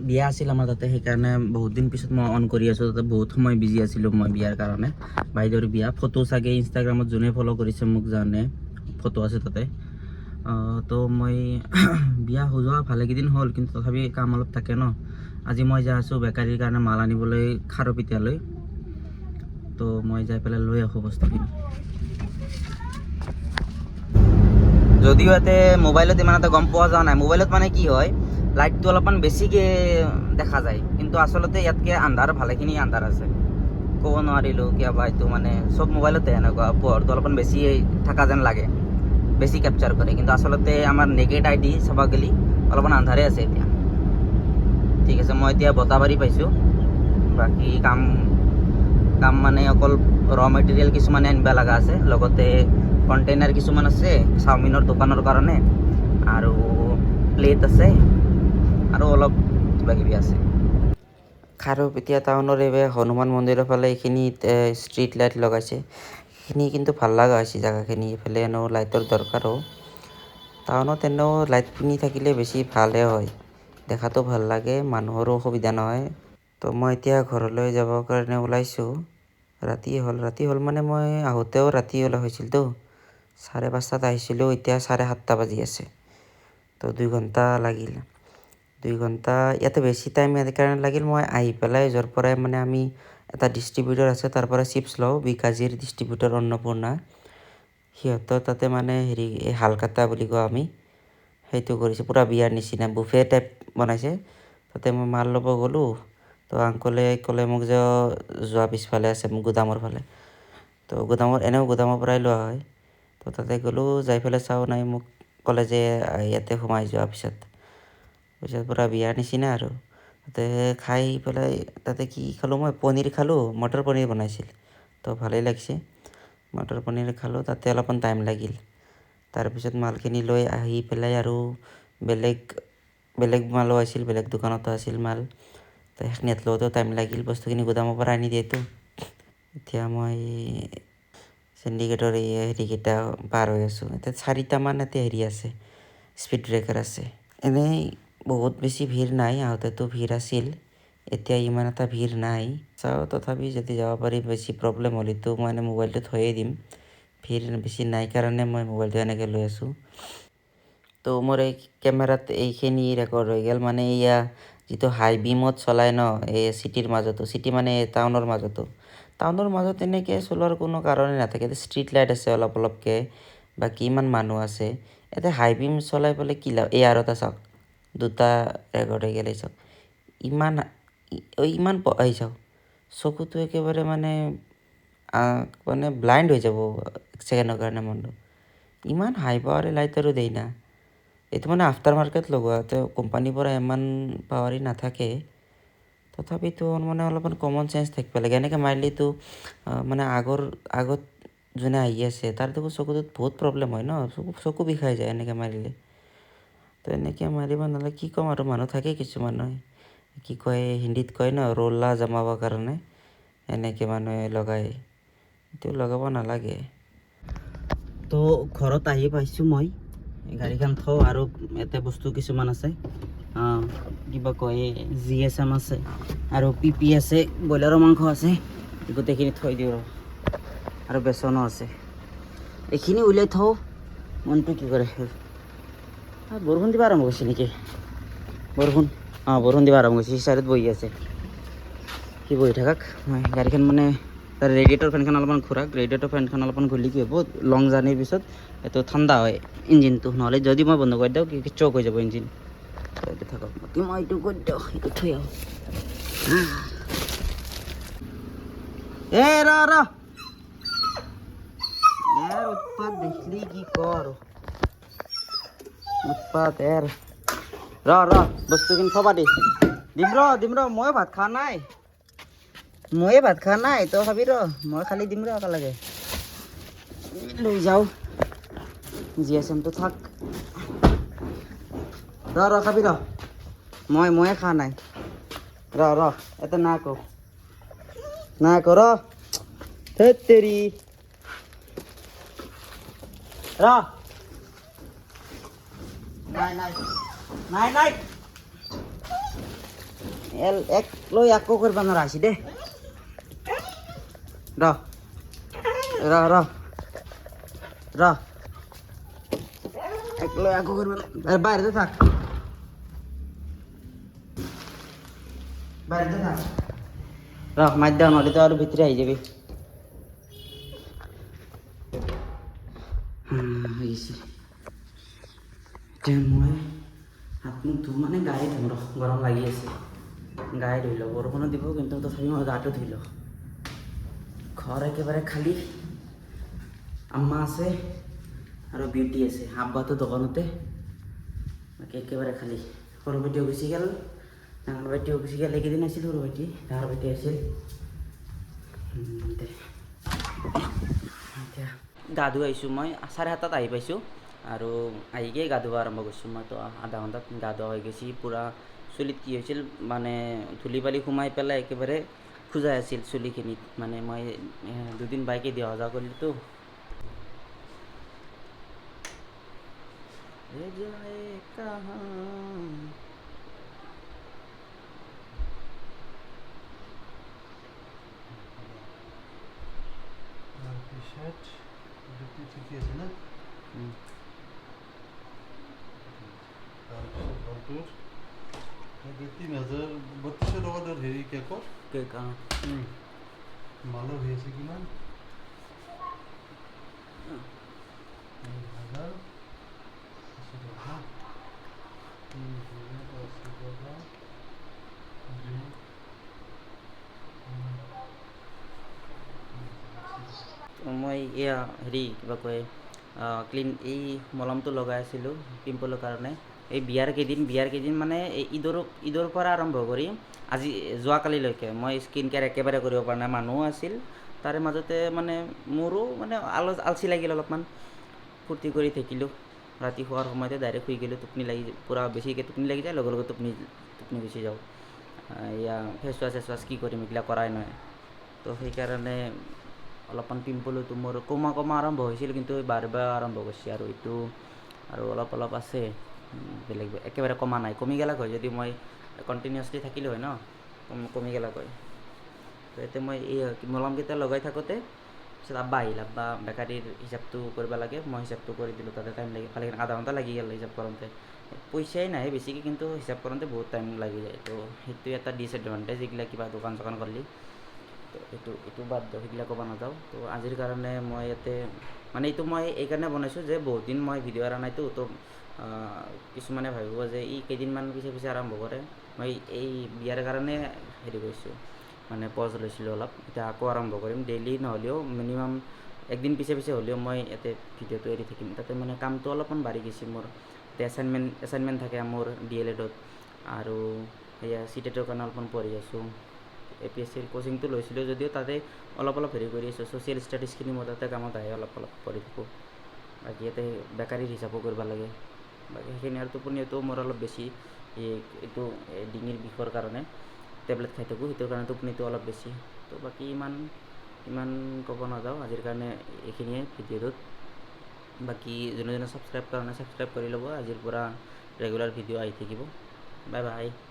বিয়া আছিল আমাৰ তাতে, সেইকাৰণে বহুত দিন পিছত মই অন কৰি আছোঁ। তাতে বহুত সময় বিজি আছিলোঁ মই বিয়াৰ কাৰণে। বাইদেউৰ বিয়া, ফটো চাগে ইনষ্টাগ্ৰামত যোনে ফ'ল' কৰিছে মোক জানে, ফটো আছে তাতে। তো মই বিয়া হৈ যোৱা ভালেকেইদিন হ'ল, কিন্তু তথাপি কাম অলপ থাকে ন। আজি মই যাই আছোঁ বেকাৰীৰ কাৰণে মাল আনিবলৈ খাৰুপেটীয়ালৈ। তো মই যাই পেলাই লৈ আহোঁ বস্তুখিনি। যদিও ইয়াতে মোবাইলত ইমান এটা গম পোৱা যোৱা নাই। মোবাইলত মানে কি হয়, লাইটটো অলপমান বেছিকৈ দেখা যায়, কিন্তু আচলতে ইয়াতকৈ আন্ধাৰ, ভালেখিনি আন্ধাৰ আছে। ক'ব নোৱাৰিলোঁ কিয় বা এইটো, মানে চব মোবাইলতে এনেকুৱা পোহৰটো অলপমান বেছি থকা যেন লাগে, বেছি কেপচাৰ কৰে, কিন্তু আচলতে আমাৰ নেকেড আই দি চাব গ'লে অলপমান আন্ধাৰে আছে এতিয়া। ঠিক আছে, মই এতিয়া বতাবাৰী পাইছোঁ। বাকী কাম কাম মানে অকল ৰ মেটেৰিয়েল কিছুমানে আনিব লগা আছে, লগতে কণ্টেইনাৰ কিছুমান আছে চাওমিনৰ দোকানৰ কাৰণে, আৰু প্লেট আছে, আৰু অলপ কিবা কিবি আছে। খাৰুপেটীয়া টাউনৰ এই হনুমান মন্দিৰৰ ফালে এইখিনিত ষ্ট্ৰীট লাইট লগাইছে। সেইখিনি কিন্তু ভাল লগা হৈছে জেগাখিনি। এইফালে এনেও লাইটৰ দৰকাৰো। টাউনত এনেও লাইটখিনি থাকিলে বেছি ভালহে হয়, দেখাতো ভাল লাগে, মানুহৰো অসুবিধা নহয়। তো মই এতিয়া ঘৰলৈ যাবৰ কাৰণে ওলাইছোঁ। ৰাতি হ'ল, ৰাতি হ'ল মানে মই আহোঁতেও ৰাতি ওলা হৈছিলতো। 5:30ত আহিছিলোঁ, এতিয়া 7:30 বাজি আছে। তো 2 ঘণ্টা লাগিল, 2 ঘণ্টা। ইয়াতে বেছি টাইম কাৰণে লাগিল, মই আহি পেলাই য'ৰ পৰাই মানে আমি এটা ডিষ্ট্ৰিবিউটৰ আছে, তাৰ পৰা চিপছ লওঁ, বিকাজিৰ ডিষ্ট্ৰিবিউটৰ অন্নপূৰ্ণা, সিহঁতৰ তাতে মানে হেৰি, এই হালকাটা বুলি কওঁ আমি, সেইটো কৰিছে, পূৰা বিয়াৰ নিচিনা বুফে টাইপ বনাইছে। তাতে মই মাল ল'ব গ'লোঁ। তো আংকলে ক'লে মোক যে যোৱা, পিছফালে আছে গুদামৰ ফালে। তো গুদামৰ, এনেও গুদামৰ পৰাই লোৱা হয়। তো তাতে গ'লোঁ, যাই পেলাই চাওঁ, নাই, মোক ক'লে যে ইয়াতে সোমাই যোৱা। পিছত পিছত পূৰা বিয়াৰ নিচিনা আৰু তাতে খাই পেলাই, তাতে কি খালোঁ, মই পনীৰ খালোঁ, মটৰ পনীৰ বনাইছিল, তো ভালেই লাগিছে। মটৰ পনীৰ খালোঁ, তাতে অলপমান টাইম লাগিল। তাৰপিছত মালখিনি লৈ আহি পেলাই আৰু বেলেগ বেলেগ মালো আছিল, বেলেগ দোকানতো আছিল মাল, তো সেইখিনিত লওঁতেও টাইম লাগিল। বস্তুখিনি গুদামৰ পৰা আনি দিয়েতো। এতিয়া মই চিণ্ডিকেটৰ এই হেৰিকেইটা পাৰ হৈ আছোঁ। এতিয়া চাৰিটামান ইয়াতে হেৰি আছে, স্পীড ব্ৰেকাৰ আছে। এনেই বহুত বেছি ভিৰ নাই। আহোঁতেতো ভিৰ আছিল, এতিয়া ইমান এটা ভিৰ নাই। চাওঁ তথাপি যদি যাব পাৰি। বেছি প্ৰব্লেম হ'লেতো মানে মোবাইলটো থৈয়ে দিম। ভিৰ বেছি নাই কাৰণে মই মোবাইলটো এনেকৈ লৈ আছোঁ। তো মোৰ এই কেমেৰাত এইখিনি ৰেকৰ্ড হৈ গ'ল। মানে এয়া যিটো হাই বিমত চলাই ন, এই চিটিৰ মাজতো, চিটি মানে টাউনৰ মাজতো, টাউনৰ মাজত এনেকৈ চলোৱাৰ কোনো কাৰণেই নাথাকে। ষ্ট্ৰীট লাইট আছে অলপ অলপকৈ, বাকী ইমান মানুহ আছে, ইয়াতে হাই বিম চলাই পেলাই কি লাভ? এই আৰু এটা চাওক, দুটা ৰেকৰ্ড হৈ গ'ল। এই চাওক, ইমান ইমান, এই চাওক, চকুটো একেবাৰে মানে মানে ব্লাইণ্ড হৈ যাব এক ছেকেণ্ডৰ কাৰণে মনটো। ইমান হাই পাৱাৰী লাইট আৰু দেই না। এইটো মানে আফটাৰ মাৰ্কেট লগোৱা, তো কোম্পানীৰ পৰা ইমান পাৱাৰী নাথাকে। তথাপিতো মানে অলপমান কমন চেঞ্চ থাকিব লাগে। এনেকৈ মাৰিলেতো মানে আগত যোনে আহি আছে, তাৰ দেখোন চকুটোত বহুত প্ৰব্লেম হয় ন, চকু চকু বিষাই যায় এনেকৈ মাৰিলে। তো এনেকৈ মাৰিব নালাগে। কি ক'ম আৰু, মানুহ থাকে কিছুমানে, কি কয়, হিন্দীত কয় ন, ৰোলা জমাবৰ কাৰণে এনেকৈ মানুহে লগায়। এইটো লগাব নালাগে। তো ঘৰত আহি পাইছোঁ মই। গাড়ীখন থওঁ আৰু ইয়াতে বস্তু কিছুমান আছে, কিবা কয়, জিএছএম আছে আৰু পিপি আছে, ব্ৰইলাৰৰ মাংস আছে, গোটেইখিনি থৈ দিওঁ আৰু। আৰু বেচনো আছে, এইখিনি উলিয়াই থওঁ। মনটো কি কৰে? বৰষুণ দিব আৰম্ভ কৰিছে নেকি? বৰষুণ, অঁ, বৰষুণ দিব আৰম্ভ কৰিছে। সি চাইডত বহি আছে, সি বহি থাকক। মই গাড়ীখন মানে তাৰ ৰেডিয়েটৰ ফেনখন অলপমান ঘূৰাক। ৰেডিয়েটৰ ফেনখন অলপমান ঘূৰিলে কি হ'ব, লং জাৰ্ণিৰ পিছত এইটো ঠাণ্ডা হয় ইঞ্জিনটো। নহ'লে যদি মই বন্ধ কৰি দিওঁ, কি চক হৈ যাব ইঞ্জিন। এইটো থাকক, বাকী মই এইটো কৰি দিওঁ, এইটো থৈ আহোঁ। এ ৰ ৰ, ইয়াৰ উৎপাত দেখলি কি কৰ, উৎপাত এৰ। ৰ ৰ, বস্তুখিনি থবা দি দিম, ৰ দিম ৰ। ময়ো ভাত খোৱা নাই, ময়ে ভাত খোৱা নাই, তই খাবি ৰ, মই খালি দিম ৰ একেলগে। লৈ যাওঁ, জিএছএমটো থাক। ৰ ৰ, খাবি ৰ, ময়ে খোৱা নাই। ৰ ৰ, এতে না কো না কৰ, তেৰি ৰ। নাই নাই নাই নাই। এল এক লৈ একো কৰিব নোৱাৰা হৈছে দেই। ৰ ৰ ৰ ৰ, এক লৈ একো কৰিব, বাহিৰতে থাক, বাহিৰতে থাক। ৰ, মাত দেও, নহ'লে তো আৰু ভিতৰে আহি যাবি। হৈ গৈছে। এতিয়া মই হাত মুখ ধুওঁ, মানে গায়ে ধুম। ৰ, গৰম লাগি আছে, গায়ে ধুই লওঁ। বৰষুণো দিব, কিন্তু তথাপি মই গাটো ধুই লওঁ। ঘৰ একেবাৰে খালী, আম্মা আছে আৰু বিউটি আছে, আব্বাটো দোকানতে, বাকী একেবাৰে খালী। সৰু ভাইটিও গুচি গ'ল, ডাঙৰ ভাইটিও গুচি গ'ল। এইকেইদিন আছিল সৰু ভাইটি, ডাঙৰ ভাইটি আছিল। দে, এতিয়া গা ধুই আহিছোঁ মই, 7:30ত আহি পাইছোঁ আৰু আহিকেই গা ধুব আৰম্ভ কৰিছোঁ মই। তো আধা ঘণ্টাত গা ধোৱা হৈ গৈছে পূৰা। চুলিত কি হৈছিল মানে, ধূলি বালি সোমাই পেলাই একেবাৰে খোজাই আছিল চুলিখিনিত। মানে মই দুদিন বাইকে দি অহা যোৱা কৰিলোঁতো। যায় কাহা। তাৰপিছত দুটি ঠিকে আছে না? তাৰপিছত ঘৰটোৰ 3200 টকা তোৰ হেৰি কেকৰ। কেক, অঁ। মালৰ হৈ আছে কিমান? 3080 টকা, 3080 টকা যোগ মই এয়া হেৰি কিবা কয়, ক্লিন এই মলমটো লগাই আছিলোঁ পিম্পলৰ কাৰণে। এই বিয়াৰ কেইদিন মানে এই ঈদৰ পৰা আৰম্ভ কৰি আজি যোৱাকালিলৈকে মই স্কিন কেয়াৰ একেবাৰে কৰিব পৰা নাই। মানুহো আছিল তাৰে মাজতে, মানে মোৰো মানে আলচি লাগিল অলপমান, ফূৰ্তি কৰি থাকিলোঁ। ৰাতি শোৱাৰ সময়তে ডাইৰেক্ট শুই গ'লোঁ, টোপনি লাগি পূৰা বেছিকৈ টোপনি লাগি যায়, লগে লগে টোপনি গুচি যাওঁ। এয়া ফেচ ৱাছ চেচ ৱাছ কি কৰিম, এইগিলা কৰাই নহয়। তো সেইকাৰণে অলপমান পিম্পলতো মোৰ কমা কমা আৰম্ভ হৈছিল, কিন্তু বাৰ বাৰ আৰম্ভ কৰিছে আৰু এইটো আৰু অলপ অলপ আছে। বেলেগ একেবাৰে কমা নাই। কমি গেলাক হয় যদি মই কণ্টিনিউৱাছলি থাকিলোঁ হয় ন, কমি গেলাক হয়। তো এতিয়া মই এই মলমকেইটা লগাই থাকোঁতে পিছত আব্বা আহিল। আব্বা বেকাৰীৰ হিচাপটো কৰিব লাগে, মই হিচাপটো কৰি দিলোঁ। তাতে টাইম লাগি ভালেখিনি, আধা ঘণ্টা লাগি গ'ল হিচাপ কৰোঁতে। পইচাই নাহে বেছিকৈ, কিন্তু হিচাপ কৰোঁতে বহুত টাইম লাগি যায়। তো সেইটো এটা ডিছএডভান্টেজ এইগিলা কিবা দোকান চোকান কৰিলে। তো এইটো বাদ দিয়ক, সেইগিলা ক'ব নাযাওঁ। তো আজিৰ কাৰণে মই ইয়াতে মানে এইটো মই এইকাৰণে বনাইছোঁ যে বহুত দিন মই ভিডিঅ' এৰা নাইতো। তো কিছুমানে ভাবিব যে ই কেইদিনমান পিছে পিছে আৰম্ভ কৰে। মই এই বিয়াৰ কাৰণে হেৰি কৰিছোঁ, মানে পজ লৈছিলোঁ অলপ। এতিয়া আকৌ আৰম্ভ কৰিম, ডেইলি নহ'লেও মিনিমাম একদিন পিছে পিছে হ'লেও মই ইয়াতে ভিডিঅ'টো এৰি থাকিম। তাতে মানে কামটো অলপমান বাঢ়ি গৈছে মোৰ। এতিয়া এছাইনমেণ্ট থাকে মোৰ ডি এল এডত, আৰু সেয়া চি টেটৰ কাৰণে অলপমান পঢ়ি আছোঁ। এ পি এছ চিৰ কোচিংটো লৈছিলোঁ যদিও তাতে অলপ অলপ হেৰি কৰি আছোঁ। ছ'চিয়েল ষ্টাডিজখিনি মোৰ তাতে কামত আহে, অলপ অলপ পঢ়ি থাকোঁ। বাকী ইয়াতে বেকাৰীৰ হিচাপো কৰিব লাগে, বাকী সেইখিনি। আৰু টোপনিটো মোৰ অলপ বেছি, এই এইটো ডিঙিৰ বিষৰ কাৰণে টেবলেট খাই থাকোঁ, সেইটোৰ কাৰণে টোপনিটো অলপ বেছি। তো বাকী ইমান ইমান ক'ব নাযাওঁ, আজিৰ কাৰণে এইখিনিয়ে ভিডিঅ'টোত। বাকী যোনে যোনে ছাবস্ক্ৰাইব কৰা নাই, ছাবস্ক্ৰাইব কৰি ল'ব। আজিৰ পৰা ৰেগুলাৰ ভিডিঅ' আহি থাকিব। Bye bye.